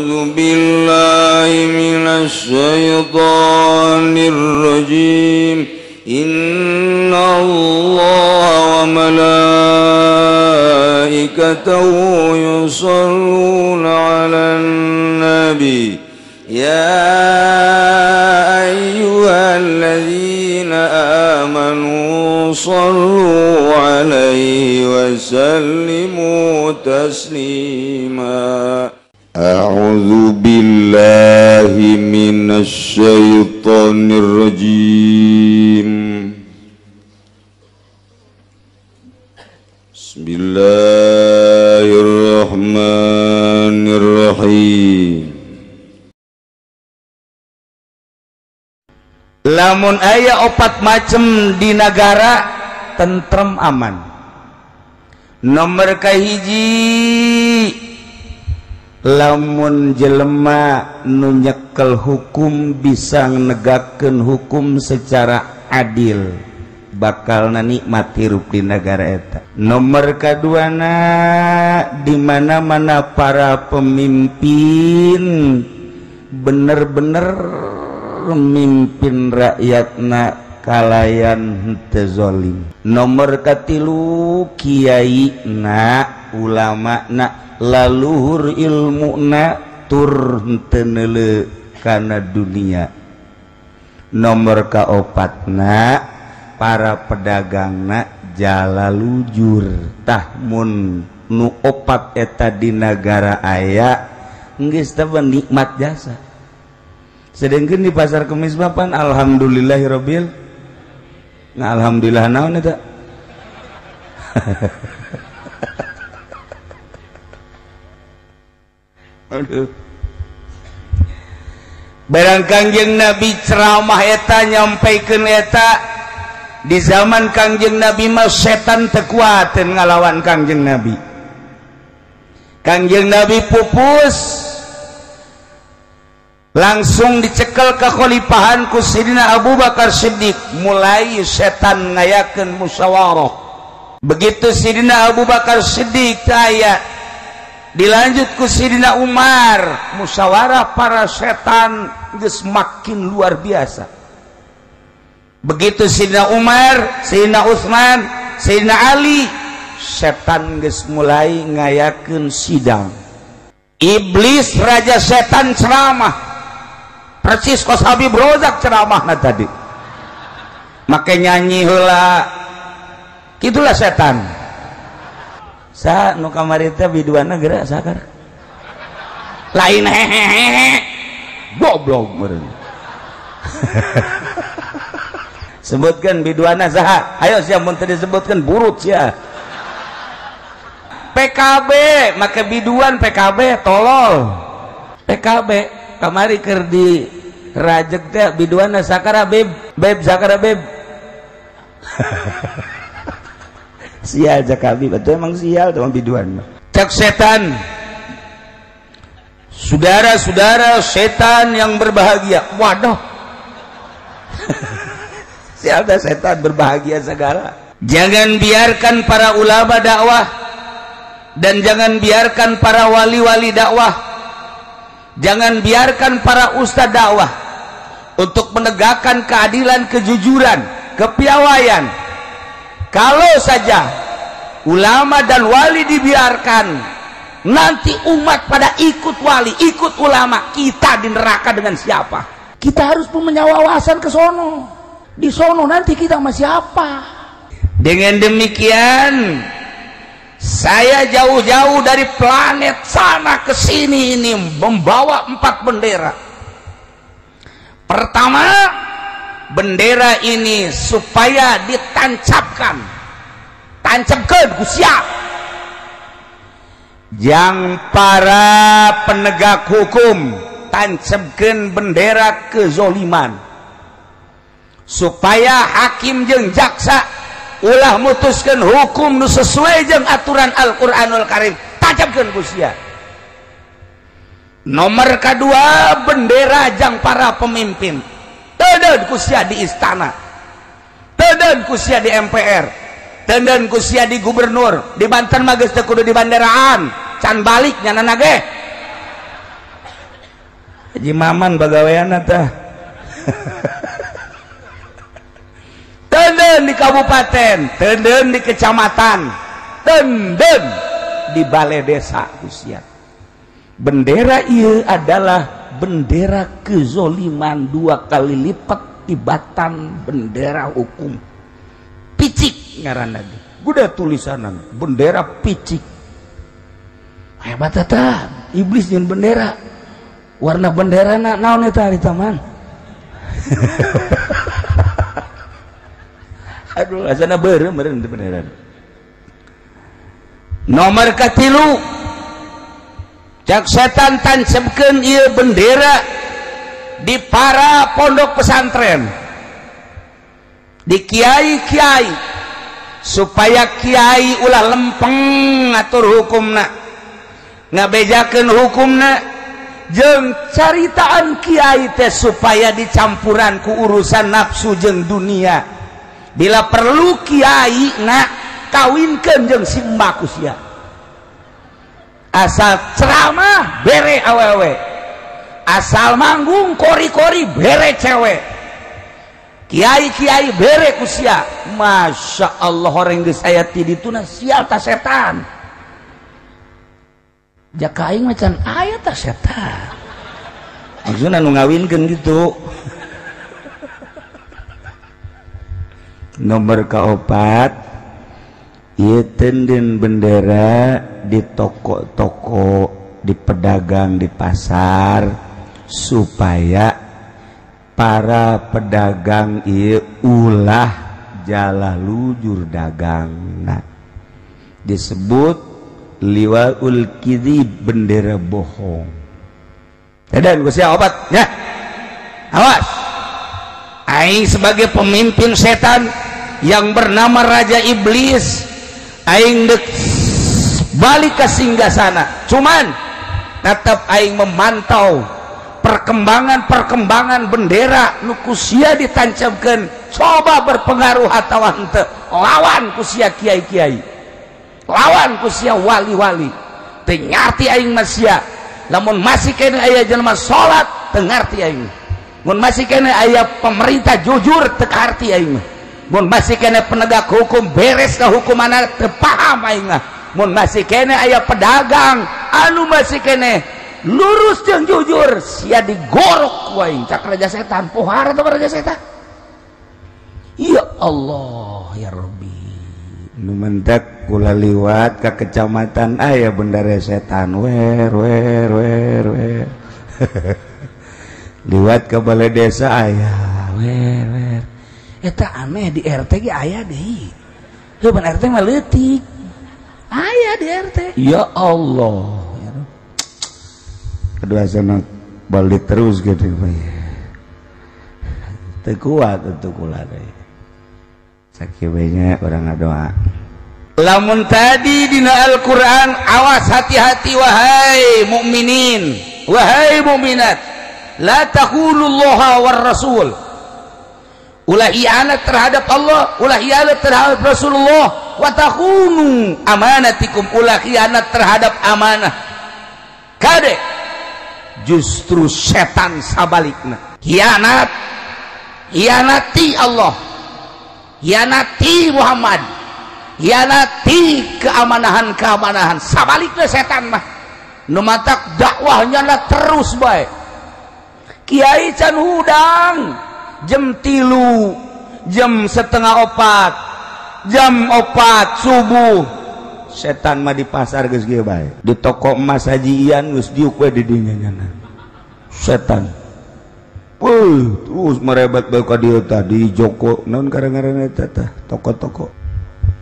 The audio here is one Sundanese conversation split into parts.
أعوذ بالله من الشيطان الرجيم إن الله وملائكته يصلون على النبي يا أيها الذين آمنوا صلوا عليه وسلموا تسليما. أعوذ بالله من الشيطان الرجيم. بسم الله الرحمن الرحيم. Lamun aya opat macem di nagara tentrem aman. Nomor kahiji, lamun jelema nu nyekel hukum bisa negakeun hukum secara adil, bakal nikmat hirup di nagara eta. Nomor kaduana, di mana-mana para pemimpin bener-bener mimpin rakyatna kalayan henteu zalim. Nomor katilu, kiai na ulama na laluhur ilmu na tur henteu neuleu kana dunia. Nomor kaopatna, para pedagangna jalalujur. Tah mun nu opat eta di nagara aya geus teh nikmat jasa. Sedangkan di pasar Kemis papan alhamdulillahirabbil. Nah, alhamdulillah naon eta? Aduh. Barang Kangjeng Nabi ceramah eta nyampaikeun eta di zaman Kangjeng Nabi mah setan teu kuateun ngalawan Kangjeng Nabi. Kangjeng Nabi pupus langsung dicekel kekhalifahan ku Sidina Abu Bakar Siddiq. Mulai setan ngayakeun musyawarah. Begitu Sidina Abu Bakar Siddiq aya, dilanjut ku Sidina Umar, musyawarah para setan geus makin luar biasa. Begitu Sidina Umar, Sidina Utsman, Sidina Ali, setan geus mulai ngayakeun sidang. Iblis raja setan ceramah persis kos Habib Rozak ceramahna tadi, make nyanyi heula. Kitulah setan. Sa nu kamari teh biduanna geura sakar lain hehehe goblok meureun. Sebutkan biduanna saha, ayo sia mun teu disebutkeun burut sia. PKB make biduan PKB tolol. PKB kamari keur di rajek teh biduanna sakara beb beb sakara beb. Sial jakabi betul emang sial teman biduan. Cek setan, saudara-saudara setan yang berbahagia. Waduh. Sial dah setan berbahagia segala. Jangan biarkan para ulama dakwah dan jangan biarkan para wali-wali dakwah, jangan biarkan para ustadz dakwah untuk menegakkan keadilan, kejujuran, kepiawaian. Kalau saja ulama dan wali dibiarkan, nanti umat pada ikut wali, ikut ulama, kita di neraka dengan siapa? Kita harus punya wawasan ke sono. Di sono nanti kita sama siapa? Dengan demikian, saya jauh-jauh dari planet sana ke sini ini membawa 4 bendera. Pertama, bendera ini supaya ditancapkan, tancapkan ku siap. Yang para penegak hukum tancapkan bendera kezoliman, supaya hakim jeung jaksa ulah mutuskan hukum nu sesuai jeung aturan Al-Qur'anul Karim, tancapkeun ku sia. Nomor kedua, bendera jang para pemimpin, teudeun ku sia di istana, teudeun ku sia di MPR, teudeun ku sia di gubernur. Di Banten mah geus teu kudu di banderaan, can balik nyanana ge. Haji Maman bagaweana tah. Tenden di kabupaten, tenden di kecamatan, tenden di balai desa usia. Bendera ieu adalah bendera kezoliman 2 kali lipat tibatan bendera hukum. Picik ngaranna ge. Guda tulisanan bendera picik. Hebat eta, iblis jeung bendera. Warna benderana naon eta di taman? Aduh, asana beureum meureun teu bendera. Nomor katilu, cak setan tancapkeun ieu bendera di para pondok pesantren, di kiai-kiai, supaya kiai ulah lempeng ngatur hukumna, ngabejakeun hukumna, jeung caritaan kiai teh supaya dicampuran ku urusan nafsu jeung dunia. Bila perlu kiai na kawinkeun jeung si mbak usia. Asal ceramah bere awewe, asal manggung kori-kori bere cewek, kiai-kiai bere kusia. Masya Allah, orang geus aya ti dituna sial ta setan. Jaka aing macan aya ta setan. Maksudna nu ngawinkeun gitu. Nomor kaopat, ieu tenden bendera di toko-toko, di pedagang di pasar, supaya para pedagang ieu ulah jala lujur dagangna. Disebut liwaul kidhib, bendera bohong. Dan gue siap obat ya. Awas, aing sebagai pemimpin setan yang bernama Raja Iblis, aing dek balik ke singgasana. Cuman tetap aing memantau perkembangan-perkembangan bendera nu kusia ditancapkeun, coba berpengaruh atawa henteu. Lawan kusia kiai-kiai, lawan kusia wali-wali. Teu ngarti aing mah sia. Lamun masih keneh aya jelema salat teu ngarti aing. Mun masih keneh aya pemerintah jujur teu ngarti aing mah. Mun masih keneh penegak hukum beres ka hukumanna teu paham aing mah. Mun masih keneh aya pedagang anu masih keneh lurus jeung jujur sia digorok ku aing. Cak raja setan pohara teh raja setan. Ya Allah ya Rabbi. Nu mentek kula liwat ka kecamatan aya bendera setan wer wer wer wer. Liwat ke balai desa aya wer wer. Eta aneh di RT ge aya deui. Heuh pan RT mah leutik. Aya di RT. Ya Allah. Kedua sana balik terus gitu. Teu kuat atuh kula deui. Sakieu nya urang ngadoa. Lamun tadi dina Al-Qur'an, awas hati-hati wahai mukminin, wahai mukminat, la taqulullaha war rasul. Ulah hianat terhadap Allah, ulah hianat terhadap Rasulullah, wa takhunu amanatikum, ulah hianat terhadap amanah. Kade justru setan sabalikna. Hianat, hianati Allah, hianati Muhammad, hianati keamanahan-keamanahan. Sabalikna setan mah. Nu matak dakwahnya lah terus bae. Kiai can hudang jam 3, jam 3:30, jam 4 subuh. Setan mah di pasar geus kieu bae. Di toko emas Haji Ian geus diuk we di dinya nyana. Setan. Wuh, terus merebet bae ka dieu tah di Joko naon karang-karang eta tah, toko-toko.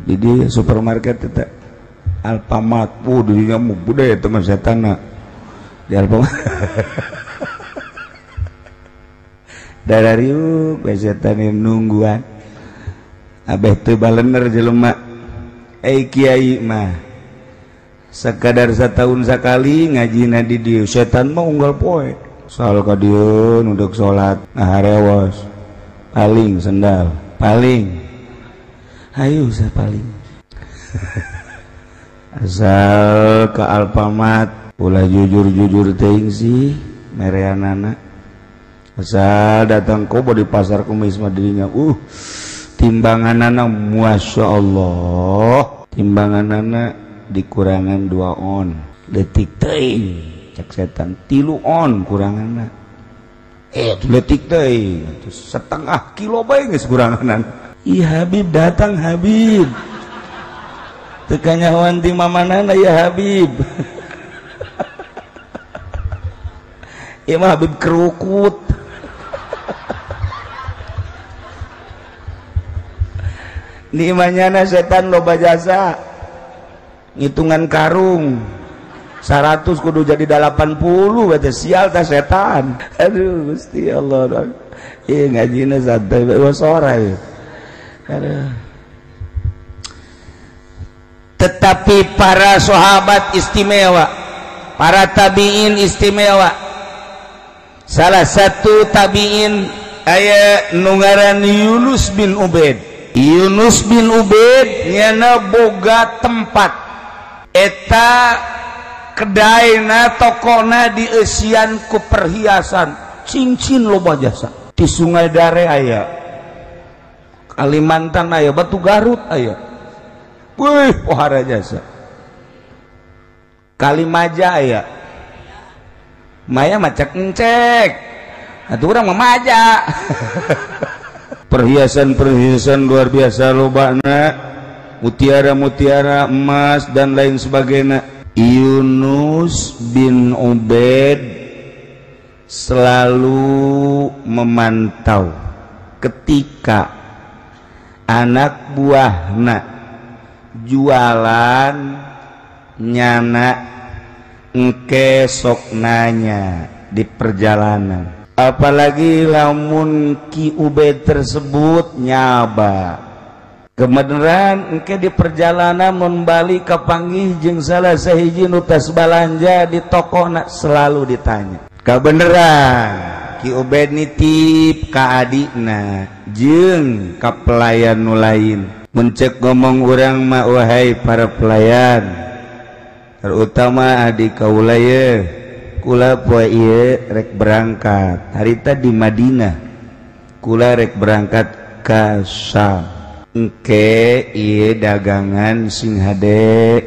Di dieu supermarket eta Alfamart, wuh di dinya mah budaya eta mah setanna. Di Alfamart. Darariuk we setan nungguan. Abeh teu balener jelema. Kiai mah sekadar setahun sekali ngajina di dieu, setan mah unggal poe. Soal ka dieu nunduk salat ngaharewos paling sendal paling hayu saya paling. Asal ke Alfamart ulah jujur-jujur teuing sih Mereanana asal datang kobo di pasar kumis mah dirinya timbanganana masya Allah timbanganana dikurangan 2 on detik teuing cek setan 3 on kuranganna detik teuing setengah kilo bae geus kuranganan. Ih Habib datang Habib teu kanyahoan ti mamanana ya Habib. Ieu mah Habib kerukut. Nimanyana setan loba jasa ngitungan karung 100 kudu jadi 80 berarti sial ta setan. Aduh Gusti Allah. Ieu ngajina santai bae sore. Aduh. Tetapi para sahabat istimewa, para tabi'in istimewa. Salah satu tabi'in aya nu ngaran Yunus bin Ubaid. Yunus bin Ubaid nyana boga tempat eta kedaina tokona dieusian ku perhiasan cincin loba jasa di Sungai Dare aya, Kalimantan aya, Batu Garut aya, wih pohara jasa, Kalimaja aya, maya macak encek atuh urang mah maja. Perhiasan-perhiasan luar biasa lobana, mutiara-mutiara emas dan lain sebagainya. Yunus bin Ubaid selalu memantau ketika anak buahna jualan nyana engke sok nanya di perjalanan. Apalagi lamun Ki Ubaid tersebut nyaba kebenaran engke di perjalanan mun balik kapanggih jeung salah sahiji nu tas balanja di toko nak selalu ditanya. Kabeneran Ki Ubaid nitip ka adikna jeung ka pelayan nu lain. Mun cek ngomong urang mah wahai para pelayan, terutama adik kaula ye, kula poe ieu rek berangkat harita di Madinah, kula rek berangkat ka Syam. Engke ieu dagangan sing hade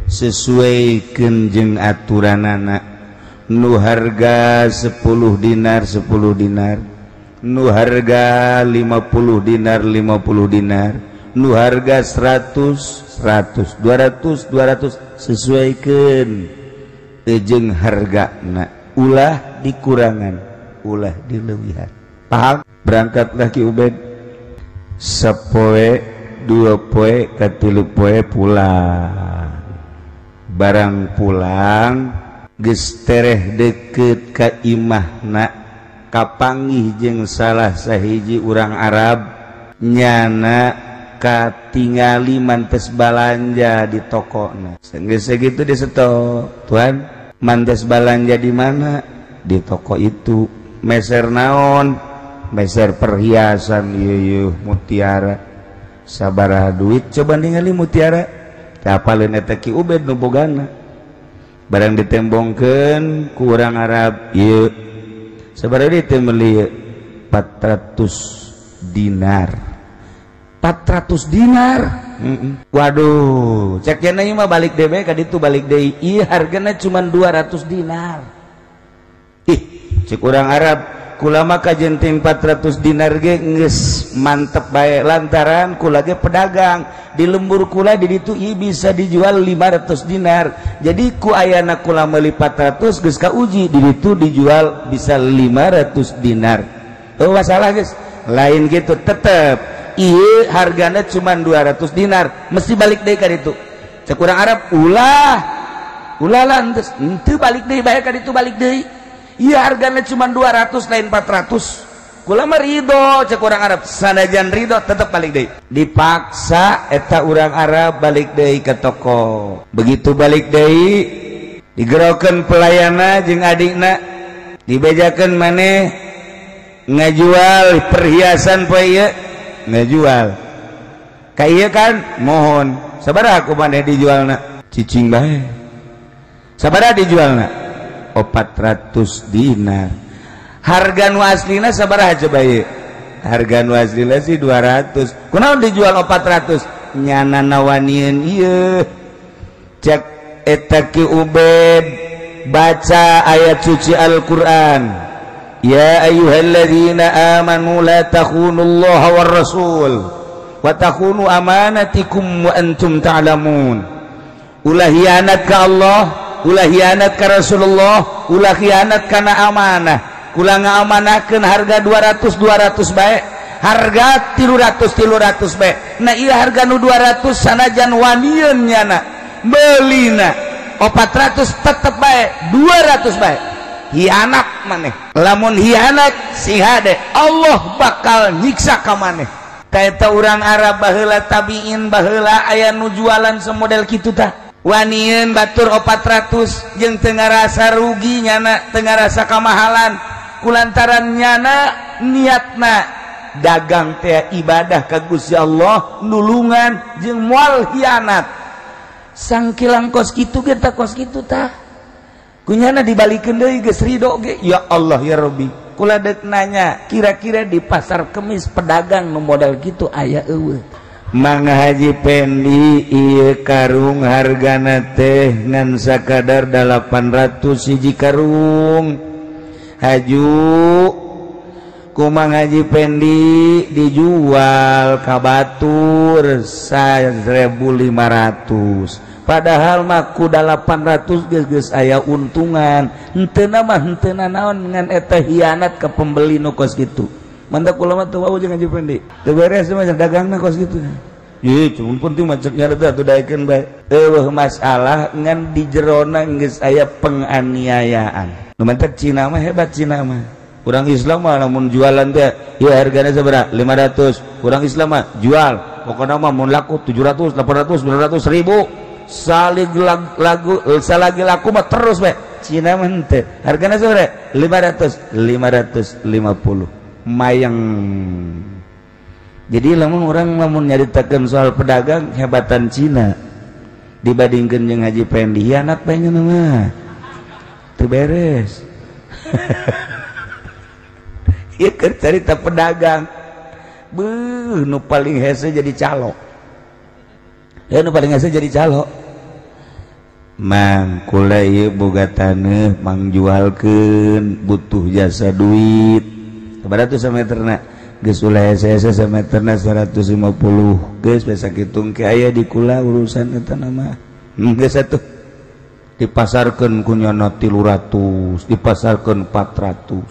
sesuaikeun jeung aturanana, nu harga 10 dinar 10 dinar, nu harga 50 dinar 50 dinar, nu harga 100 100 200 200 sesuaikeun jeung hargana, ulah dikurangan ulah dileuwihan. Paham? Berangkatlah Ki Ubaid sapoe dua poe katilu poe pulang. Barang pulang geus tereh deket ka imahna kapanggih jeung salah sahiji urang Arab nyana katingali mantes balanja di tokona. Geus sakitu disetop, tuan mantes balanja di mana? Di toko itu. Meser naon? Meser perhiasan ieu mutiara. Sabaraha duit coba ningali mutiara. Teu apaleun eta Ki Ubaid nu bogana. Barang ditembongkeun ku urang Arab ieu. Sabaraha duit teh meuli 400 dinar. 400 dinar. Waduh, cek cenah ieu mah balik deui ka ditu balik deui. Ieu hargana cuma 200 dinar. Ih, cek urang Arab, kula mah kajen ting 400 dinar ge geus mantep bae lantaran kula ge pedagang di lembur kula di ditu ieu bisa dijual 500 dinar. Jadi ku ayana kula meuli 400 geus kauji di ditu dijual bisa 500 dinar. Oh, masalah geus. Lain gitu tetep ieu hargana cuma 200 dinar, mesti balik deui ka ditu. Cek urang Arab, ulah ulah lah henteu balik deui bae ka ditu balik deui. Ieu hargana cuma 200 lain 400. Kula mah ridho cek urang Arab, sanajan ridho tetep balik deui. Dipaksa eta urang Arab balik deui ke toko. Begitu balik deui digerokeun pelayana jeung adikna, dibejakeun maneh ngajual perhiasan poe ieu. Ngajual ka ieu kan mohon sabaraha ku maneh dijualna cicing bae sabaraha dijualna 400 dinar. Harga nu aslina sabaraha coba ieu? Harga nu aslina sih 200. Kunaon dijual 400? Nyana nawanieun ieu. Cek eta Ki Ubed baca ayat suci Al-Qur'an. Ya ayyuhalladzina amanu la takhunullaha war rasul wa takhunu amanatikum wa antum ta'lamun. Ulah hianat ka Allah, ulah hianat ka Rasulullah, ulah hianat kana amanah. Kula ngaamanakeun harga 200 200 bae, harga 300 300 bae. Nah ieu harga nu 200 sanajan wanieun nyana beulina 400 tetep bae 200 bae. Hianat maneh. Lamun hianat sing hade Allah bakal nyiksa ka maneh. Ta eta urang Arab baheula tabiin baheula aya nu jualan semodel kitu tah. Wanieun batur 400 jeung teu ngarasa rugi nyana, teu ngarasa kamahalan. Kulantaran nyana niatna dagang teh ibadah ka Gusti Allah, nulungan jeung moal hianat. Sangkilang kos kitu ge tah kos kitu tah. Kunyana dibalikeun deui geus ridho ge. Ya Allah ya Rabbi. Kula deuk nanya, kira-kira di pasar Kemis pedagang nu modal kitu aya eueuh? Mang Haji Pendi ieu karung hargana teh ngan sakadar 800 hiji karung. Haju ku Mang Haji Pendi dijual ka batur 1.500. Padahal mah ku 800 geus aya untungan. Henteu mah henteu naon ngan eta hianat ka pembeli nu kos kitu. Mantap kula mah teu wau jeung Haji Pendi. Teu beres mah dagangna kos kitu. Ieu cuman penting mah cek nyarita atuh daekeun bae. Eueuh masalah ngan di jerona geus aya penganiayaan. Nu mantak Cina mah hebat Cina mah. Urang Islam mah lamun jualan teh ieu hargana sabaraha? 500. Urang Islam mah jual pokona mah mun laku 700, 800, 900, 1000. Salig lagu salagi laku mah terus bae. Cina mah henteu. Hargana sabaraha? 500, 550. Mayang. Jadi lamun orang lamun nyaritakeun soal pedagang hebatan Cina dibandingkeun jeung Haji Pendi hianat bae nya mah. Teu beres. Ieu keur carita pedagang. Beuh nu paling hese jadi calo. Ya nu paling hese jadi calo. Mang kula ieu boga taneuh mangjualkeun butuh jasa duit. Sabaraha tuh sameterna? Geus ulah hese-hese sameterna 150. Geus biasa kitung ke aya di kula urusan eta mah. Geus atuh. Dipasarkeun ku nyana 300, dipasarkeun 400.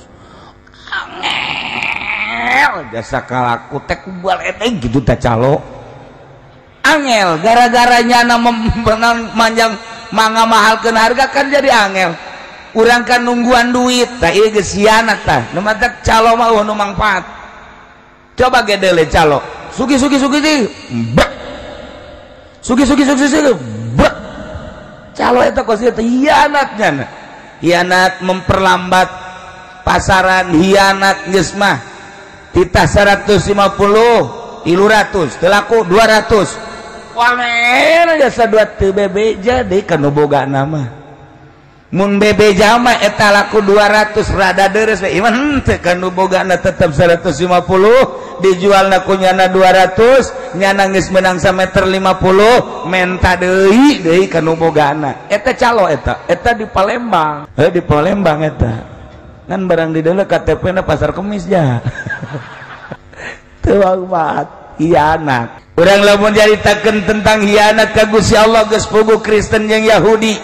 Angel jasa kalaku teh ku baledeg gitu teh calo. Angel gara-gara nyana memenang manjang mangga mahalkeun harga kan jadi angel. Urang kan nungguan duit tah ieu geus hianat tah. Nu matak calo mah eueuh nu mangfaat. Coba gedele calo. Sugi sugi sugi sugi. Bek. Sugi sugi sugi sugi. Bek. Calo eta kos ieu teh hianat nyana. Hianat memperlambat pasaran, hianat geus mah. Titah 150, 300, teu laku 200. Wamen jasa dua teu bebeja deui ka nu boga nama. Mun bebeja mah eta laku 200 rada deres we. Ieu mah henteu ka nu bogana tetep 150, dijualna ku nyana 200, nyana geus meunang sameter 50, menta deui deui ka nu bogana. Eta calo eta, eta di Palembang. Heuh di Palembang eta. Ngan barang di deuleu KTP-na pasar Kemis ja. Teu manfaat hianat. Urang lamun nyaritakeun tentang hianat ka Gusti Allah geus puguh Kristen jeung Yahudi.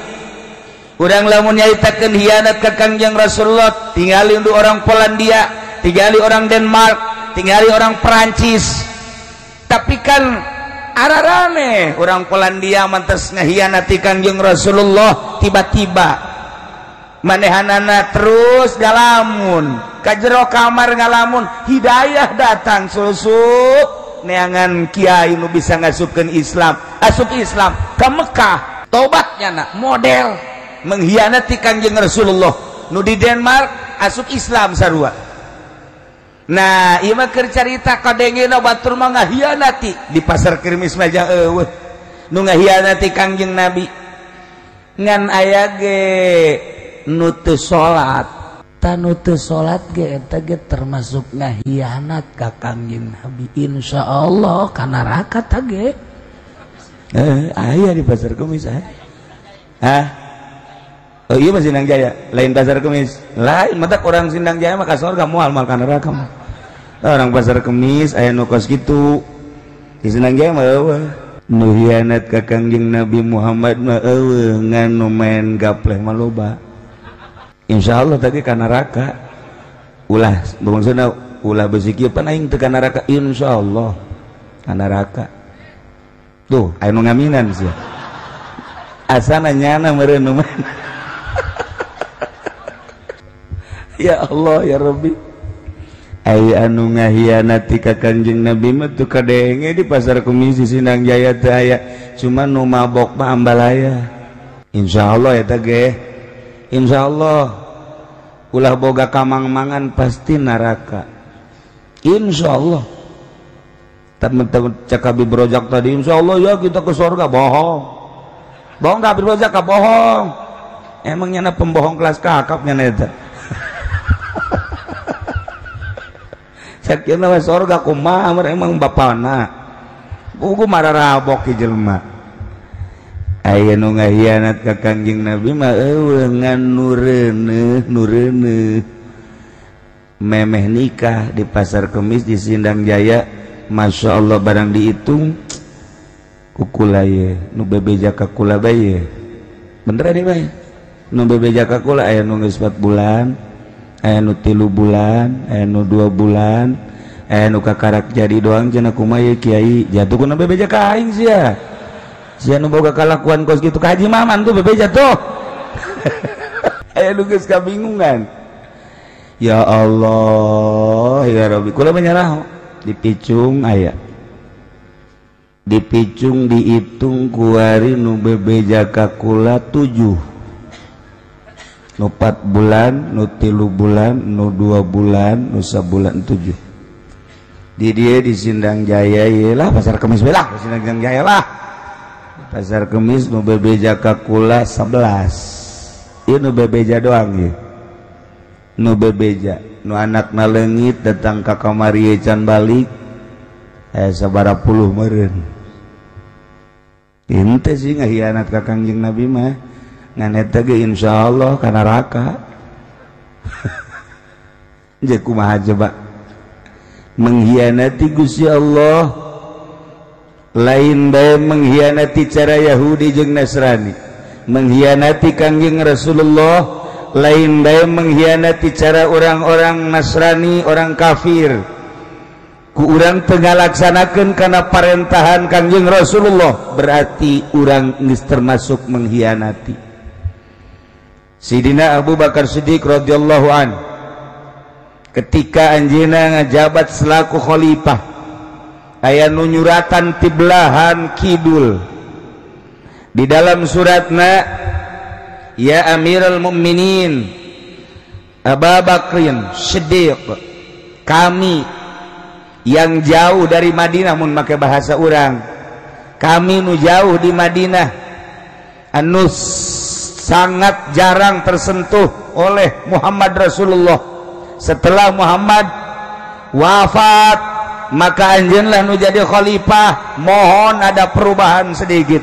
Urang lamun nyaritakeun hianat ka Kangjeng Rasulullah tingali untuk orang Polandia, tingali orang Denmark, tingali orang Perancis. Tapi kan ararane orang Polandia mantes ngahianati Kangjeng Rasulullah tiba-tiba manehanana terus ngalamun ka jero kamar ngalamun hidayah datang susup neangan kiai nu bisa ngasupkeun Islam, asup Islam ke Mekah tobatnya nak model mengkhianati Kangjeng Rasulullah. Nu di Denmark asup Islam sarua. Nah ieu mah keur carita kadengena batur mah ngahianati di pasar Kemis mah eueuh nu ngahianati Kangjeng Nabi. Ngan aya ge nu teu salat. Tanu teu salat ge eta ge termasuk ngahianat ka Kangjeng Nabi. Insyaallah ka neraka ta ge. Aya di Pasar Kemis ah. Hah? Oh iya mah Sindang Jaya, lain Pasar Kemis. Lain matak orang Sindang Jaya mah ka sorga moal moal ka neraka mah. Orang Pasar Kemis aya nu kos kitu. Di Sindang Jaya mah eueuh. Nu hianat ka Kangjeng Nabi Muhammad mah eueuh, ngan nu main gapleh mah loba. Insyaallah tadi ka neraka. Ulah maksudna ulah beusi kieu pan aing teu ka neraka, insyaallah ka neraka. Tuh aya nu ngaminan sia. Asana nyana meureun nu main. Ya Allah ya Rabbi. Aya anu ngahianati ka Kangjeng Nabi mah teu kadenge di Pasar Kemis di Sindang Jaya teu aya, cuma nu mabok mah ambalaya. Insyaallah eta ge. Insyaallah ulah boga kamang-mangan pasti neraka. Insyaallah. Teman-teman cek Habib Rozak tadi, insyaallah ya kita ke surga, bohong. Bohong ka Habib Rozak ka bohong. Emang nyana pembohong kelas kakap nyana eta. Sakieu mah surga kumaha emang bapana. Buku mararabok ki jelema. Aya nu ngahianat ka Kangjeng Nabi mah eueuh ngan nu reuneuh nu reuneuh. Memeh nikah di Pasar Kemis di Sindang Jaya, Masya Allah barang dihitung kukula ye nu bebeja ka kula bae. Bener nih bae. Nu bebeja ka kula aya nu geus 4 bulan, aya nu 3 bulan, aya nu 2 bulan, aya nu kakarak jadi doang cenah kumaha ye kiai, jatuh kuna bebeja ka aing sia. Sia nu boga kalakuan kos kitu ka Haji Maman tuh bebeja tuh. Aya nu geus kabingungan. Ya Allah, ya Rabbi, kula menyerah dipicung aya. Dipicung dihitung kuari nu bebeja ka kula 7. Nu 4 bulan, nu 3 bulan, nu 2 bulan, nu sabulan 7. Di dia di Sindang Jaya ye lah Pasar Kemis we lah, Sindang Jaya lah. Pasar Kemis nu bebeja ka kula 11. Ieu nu bebeja doang ye. Nu bebeja, nu anakna leungit datang ka kamari can balik sabara puluh meureun. Henteu sih ngahianat ka Kangjeng Nabi mah. Ngan eta ge insyaallah ka neraka. Jeung kumaha coba mengkhianati Gusti Allah, lain bae mengkhianati cara Yahudi jeung Nasrani, mengkhianati Kangjeng Rasulullah, lain bae mengkhianati cara orang-orang Nasrani, orang kafir. Ku urang teu ngalaksanakeun kana parentahan Kangjeng Rasulullah, berarti urang geus termasuk mengkhianati. Sidina Abu Bakar Siddiq radhiyallahu an ketika anjeunna ngajabat selaku khalifah, aya nu nyuratan ti belahan kidul. Di dalam suratna, ya Amirul Mukminin Abu Bakrin Siddiq, kami yang jauh dari Madinah, mun make bahasa urang, kami nu jauh di Madinah anu sangat jarang tersentuh oleh Muhammad Rasulullah. Setelah Muhammad wafat, maka anjeunlah nu jadi khalifah, mohon ada perubahan sedikit.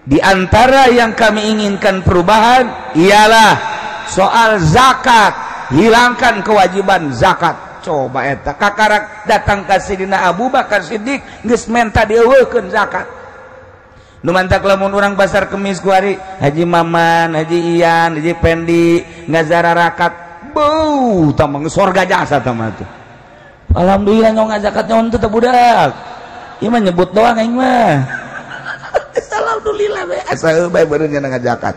Di antara yang kami inginkan perubahan ialah soal zakat, hilangkan kewajiban zakat. Coba eta kakarak datang ka Sidina Abu Bakar Siddiq geus menta dieuweuhkeun zakat. Nu mantak lamun urang Pasar Kemis kuari Haji Maman, Haji Ian, Haji Pendi ngazararakat, beuh tamang sorga jasa tah tuh. Alhamdulillah nyong ngazakat nyon teu budak. Ieu mah nyebut doang aing mah. Alhamdulillah we asa bae beureun nya ngazakat.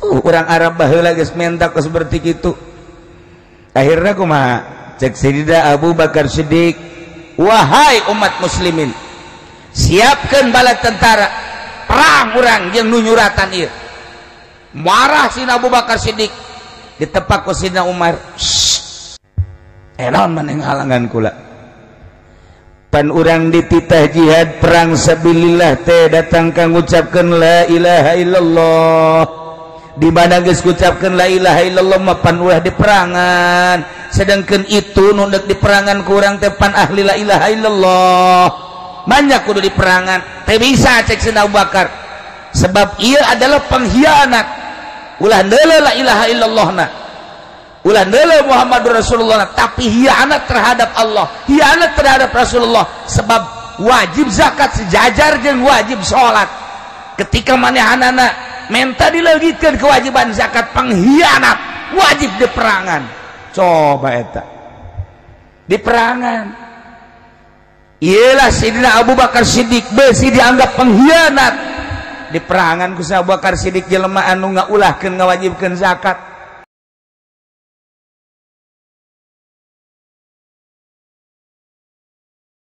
Tuh urang Arab baheula geus menta kos seperti kitu. Akhirna kumaha? Cek Sayyidina Abu Bakar Siddiq, wahai umat muslimin, siapkan bala tentara, perang urang jeung nu nyuratan ieu. Marah Sidina Abu Bakar Siddiq, ditepak ku Sidina Umar. Naon maneh ngahalangan kula? Pan urang dititah jihad perang sabilillah teh datang ka ngucapkeun la ilaha illallah. Di mana geus ngucapkeun la ilaha illallah mah pan ulah diperangan, sedangkan itu nu deuk diperangan ku urang teh pan ahli la ilaha illallah, banyak kudu diperangan. Teu bisa cek Sayyidina Abu Bakar, sebab ia adalah pengkhianat. Ulah neuleuh la ilaha illallah na, ulah neuleuh Muhammadur Rasulullah, tapi hianat terhadap Allah, hianat terhadap Rasulullah. Sebab wajib zakat sejajar jeung wajib salat. Ketika manehanana menta dileungitkeun kewajiban zakat, pengkhianat, wajib diperangan. Coba eta diperangan. Iyalah Sayyidina Abu Bakar Siddiq besi dianggap pengkhianat, diperangan ku Abu Bakar Siddiq jelema anu ngaulahkeun ngawajibkeun zakat.